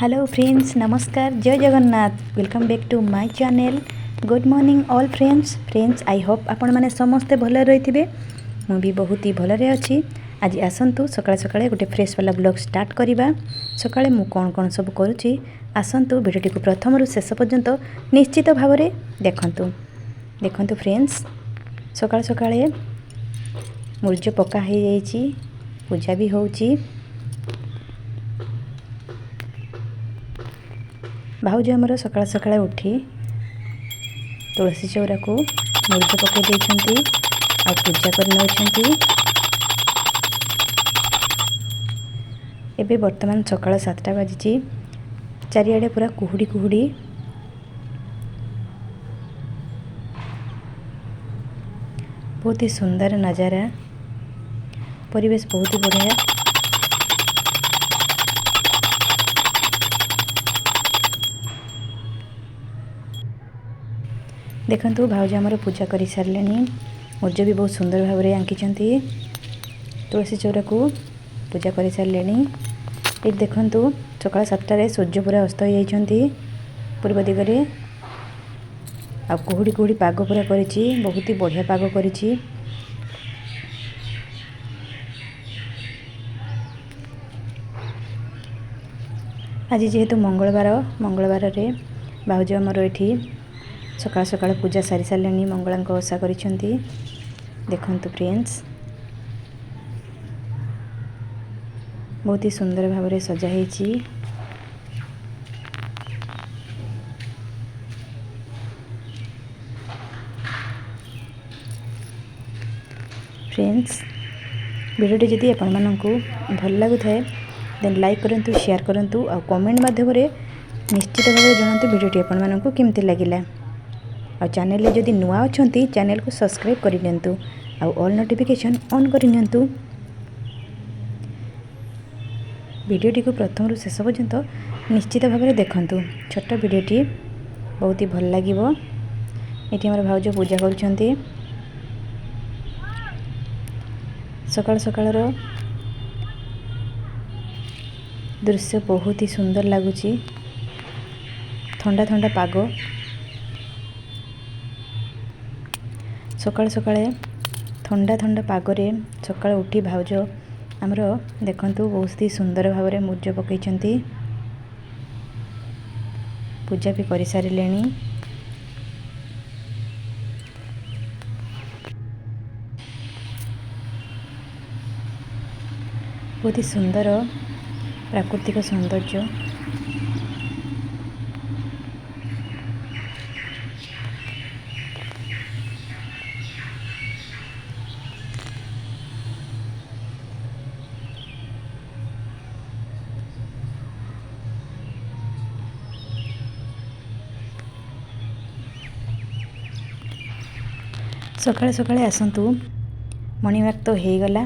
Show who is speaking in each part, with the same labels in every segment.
Speaker 1: Hello friends, ନମସ୍କାର, ଜୟ Jagannath. Welcome back to my channel. Good morning all friends. Friends, I hope ଆପଣମାନେ ସମସ୍ତେ ଭଲରେ ରହିଥିବେ। ମୁଁ ବି ବହୁତ ହି ଭଲରେ ଅଛି। ଆଜି ଆସନ୍ତୁ ସକାଳେ ସକାଳେ ଗୋଟେ ଫ୍ରେଶ୍ ବାଲା ବ୍ଲଗ୍ ଷ୍ଟାର୍ଟ କରିବା। ସକାଳେ ମୁଁ କ'ଣ କ'ଣ ସବୁ କରୁଛି, ଆସନ୍ତୁ ଭିଡ଼ିଓଟିକୁ ପ୍ରଥମରୁ ଶେଷ ପର୍ଯ୍ୟନ୍ତ ନିଶ୍ଚିତ ଭାବରେ ଦେଖନ୍ତୁ। ଦେଖନ୍ତୁ ଫ୍ରେଣ୍ଡସ୍, ସକାଳେ ସକାଳେ ମୁର୍ଜ ପକା ହେଇଯାଇଛି, ପୂଜା ବି ହେଉଛି। ଭାଉଜ ଆମର ସକାଳେ ସକାଳେ ଉଠି ତୁଳସୀ ଚଉରାକୁ ମୁର୍ଜ ପକାଇ ଦେଇଛନ୍ତି ଆଉ ପୂଜା କରି ନେଉଛନ୍ତି। ଏବେ ବର୍ତ୍ତମାନ ସକାଳ 7ଟା ବାଜିଛି। ଚାରିଆଡ଼େ ପୁରା କୁହୁଡ଼ି କୁହୁଡ଼ି। ବହୁତ ହି ସୁନ୍ଦର ନଜାରା, ପରିବେଶ ବହୁତ ହି ବଢ଼ିଆ। ଦେଖନ୍ତୁ, ଭାଉଜ ଆମର ପୂଜା କରିସାରିଲେଣି। ମୁର୍ଜ ବି ବହୁତ ସୁନ୍ଦର ଭାବରେ ଆଙ୍କିଛନ୍ତି। ତୁଳସୀ ଚଉରାକୁ ପୂଜା କରିସାରିଲେଣି। ଏଇଠି ଦେଖନ୍ତୁ, ସକାଳ 7ଟାରେ ସୂର୍ଯ୍ୟ ପୁରା ଅସ୍ତ ହୋଇଯାଇଛନ୍ତି ପୂର୍ବ ଦିଗରେ। ଆଉ କୁହୁଡ଼ି କୁହୁଡ଼ି ପାଗ ପୁରା କରିଛି, ବହୁତ ହି ବଢ଼ିଆ ପାଗ କରିଛି। ଆଜି ଯେହେତୁ ମଙ୍ଗଳବାର, ମଙ୍ଗଳବାରରେ ଭାଉଜ ଆମର ଏଠି ସକାଳ ସକାଳ ପୂଜା ସାରି ସାରିଲେଣି, ମଙ୍ଗଳାଙ୍କ ଓଷା କରିଛନ୍ତି। ଦେଖନ୍ତୁ ଫ୍ରେଣ୍ଡସ୍, ବହୁତ ହି ସୁନ୍ଦର ଭାବରେ ସଜା ହେଇଛି। ଫ୍ରେଣ୍ଡସ୍, ଭିଡ଼ିଓଟି ଯଦି ଆପଣମାନଙ୍କୁ ଭଲ ଲାଗୁଥାଏ, ଦେନ୍ ଲାଇକ୍ କରନ୍ତୁ, ସେୟାର କରନ୍ତୁ ଆଉ କମେଣ୍ଟ ମାଧ୍ୟମରେ ନିଶ୍ଚିତ ଭାବରେ ଜଣାନ୍ତୁ ଭିଡ଼ିଓଟି ଆପଣମାନଙ୍କୁ କେମିତି ଲାଗିଲା। ଆଉ ଚ୍ୟାନେଲରେ ଯଦି ନୂଆ ଅଛନ୍ତି, ଚ୍ୟାନେଲକୁ ସବସ୍କ୍ରାଇବ୍ କରିନିଅନ୍ତୁ ଆଉ ଅଲ୍ ନୋଟିଫିକେସନ୍ ଅନ୍ କରିନିଅନ୍ତୁ। ଭିଡ଼ିଓଟିକୁ ପ୍ରଥମରୁ ଶେଷ ପର୍ଯ୍ୟନ୍ତ ନିଶ୍ଚିତ ଭାବରେ ଦେଖନ୍ତୁ। ଛୋଟ ଭିଡ଼ିଓଟି, ବହୁତ ହି ଭଲ ଲାଗିବ। ଏଠି ଆମର ଭାଉଜ ପୂଜା କରୁଛନ୍ତି। ସକାଳ ସକାଳର ଦୃଶ୍ୟ ବହୁତ ହି ସୁନ୍ଦର ଲାଗୁଛି। ଥଣ୍ଡା ଥଣ୍ଡା ପାଗ। ସକାଳ ସକାଳେ ଥଣ୍ଡା ଥଣ୍ଡା ପାଗରେ ସକାଳୁ ଉଠି ଭାଉଜ ଆମର ଦେଖନ୍ତୁ ବହୁତ ହି ସୁନ୍ଦର ଭାବରେ ମୁର୍ଜ ପକାଇଛନ୍ତି, ପୂଜା ବି କରିସାରିଲେଣି। ବହୁତ ହି ସୁନ୍ଦର ପ୍ରାକୃତିକ ସୌନ୍ଦର୍ଯ୍ୟ। ସକାଳେ ସକାଳେ ଆସନ୍ତୁ, ମର୍ଣ୍ଣିଂ ୱାକ୍ ତ ହେଇଗଲା।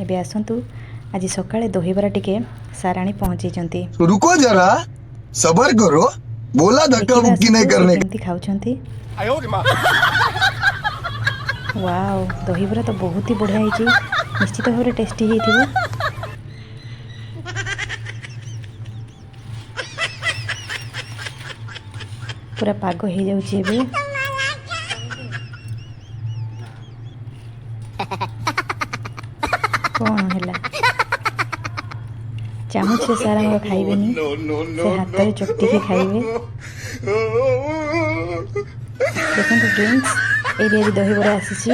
Speaker 1: ଏବେ ଆସନ୍ତୁ, ଆଜି ସକାଳେ ଦହିବରା ଟିକେ ସାର୍ ଆଣି ପହଞ୍ଚେଇଛନ୍ତି।
Speaker 2: रुको जरा, सबर करो, बोला धक्का
Speaker 1: ଦେଖିବା
Speaker 2: मुक्की नहीं
Speaker 1: ଆସନ୍ତୁ ସେ
Speaker 2: करने।
Speaker 1: କେମିତି ଖାଉଛନ୍ତି। ୱାଓ, ଦହିବରା ତ ବହୁତ ହି ବଢ଼ିଆ ହେଇଛି। ନିଶ୍ଚିତ ଭାବରେ ଟେଷ୍ଟି ହେଇଥିବ। ପୁରା ପାଗ ହେଇଯାଉଛି ଏବେ। କ'ଣ ହେଲା? ଚାମଚରେ ସାର୍ ଆମର ଖାଇବେନି, ସେ ହାତରେ ଚକଟିକି ଖାଇବେ। ଦେଖନ୍ତୁ ଫ୍ରେଣ୍ଡସ୍, ଏଇଠି ଆଜି ଦହିବରା ଆସିଛି।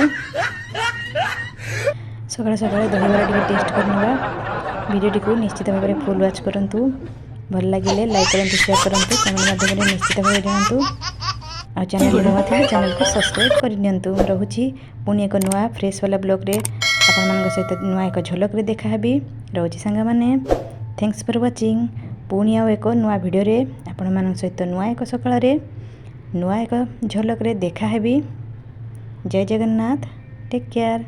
Speaker 1: ସକାଳେ ସକାଳେ ଦହିବରା ଟିକେ ଟେଷ୍ଟ କରିନେବା। ଭିଡ଼ିଓଟିକୁ ନିଶ୍ଚିତ ଭାବରେ ଫୁଲ୍ ୱାଚ୍ କରନ୍ତୁ। ଭଲ ଲାଗିଲେ ଲାଇକ୍ କରନ୍ତୁ, ସେୟାର କରନ୍ତୁ, କମେଣ୍ଟ ମାଧ୍ୟମରେ ନିଶ୍ଚିତ ଭାବରେ ଜଣାନ୍ତୁ। ଆଉ ଚ୍ୟାନେଲ ନୂଆ ଥିଲେ ଚ୍ୟାନେଲକୁ ସବସ୍କ୍ରାଇବ୍ କରିନିଅନ୍ତୁ। ମୁଁ ରହୁଛି, ପୁଣି ଏକ ନୂଆ ଫ୍ରେଶ୍ ବାଲା ବ୍ଲଗ୍ରେ ଆପଣମାନଙ୍କ ସହିତ ନୂଆ ଏକ ଝଲକରେ ଦେଖାହେବି। ରହୁଛି ସାଙ୍ଗମାନେ, thanks for watching. ପୁଣି ଆଉ ଏକ ନୂଆ ଭିଡ଼ିଓରେ ଆପଣମାନଙ୍କ ସହିତ ନୂଆ ଏକ ସକାଳରେ ନୂଆ ଏକ ଝଲକରେ ଦେଖାହେବି। ଜୟ ଜଗନ୍ନାଥ, ଟେକ୍ କେୟାର।